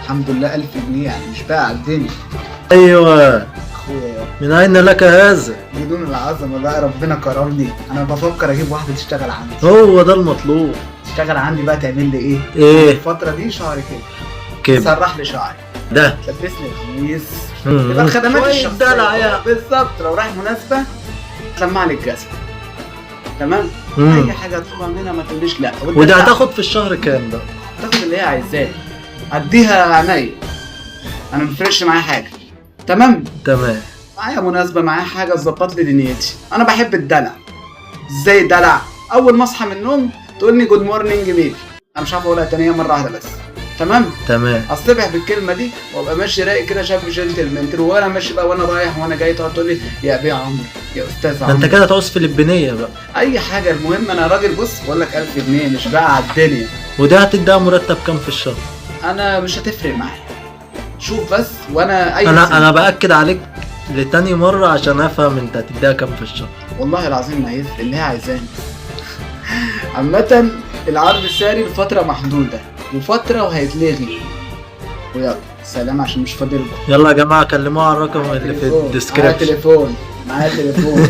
الحمد لله 1000 جنيه يعني مش بقى على الدنيا. ايوه. اخويا يا من اين لك هذا؟ جنون العظمة بقى، ربنا كرمني. انا بفكر اجيب واحدة تشتغل عندي. هو ده المطلوب. تشتغل عندي بقى تعمل لي ايه؟ ايه؟ الفترة دي شعري كده. كده. تسرح لي شعري. ده. تلبسني القميص. مم. يبقى الخدمات شوية الشخصية. دلع يعني. بالظبط، لو رايح مناسبة تلمع لي الجزمة. تمام؟ مم. اي حاجة اطلبها منها ما تقوليش لا. وده هتاخد في الشهر كام بقى؟ تاخد اللي هي عايزاه. اديها عينيا. انا مفرقش معايا حاجة. تمام؟ تمام. معايا مناسبة، معايا حاجة تظبط لي دنيتي. انا بحب الدلع. ازاي الدلع؟ اول ما اصحى من النوم تقول لي good morning baby. انا مش عارف اقولها تاني مرة واحدة بس. تمام؟ تمام. اصطبح بالكلمة دي وابقى ماشي رايق كده، شاب جنتلمان، وانا ماشي بقى وانا رايح وانا جاي تقعد تقول لي يا ابي عمرو، يا استاذ ده عمرو. انت كده تعوز فلبينيه بقى. اي حاجة، المهم انا راجل. بص بقول لك 1000 جنيه مش بقى على الدنيا. وده هتديها مرتب كام في الشهر؟ انا مش هتفرق معايا. شوف بس وانا اي انا سنة. انا باكد عليك لتاني مرة عشان افهم انت هتديها كام في الشهر. والله العظيم ما هيفرق، اللي هي عايزاه. عامة العرض ساري لفترة محدودة وفترة وهيتلغي. ويلا سلام عشان مش فاضي لكم. يلا يا جماعة كلموه على الرقم اللي في معايا ال description. تليفون، معايا تليفون.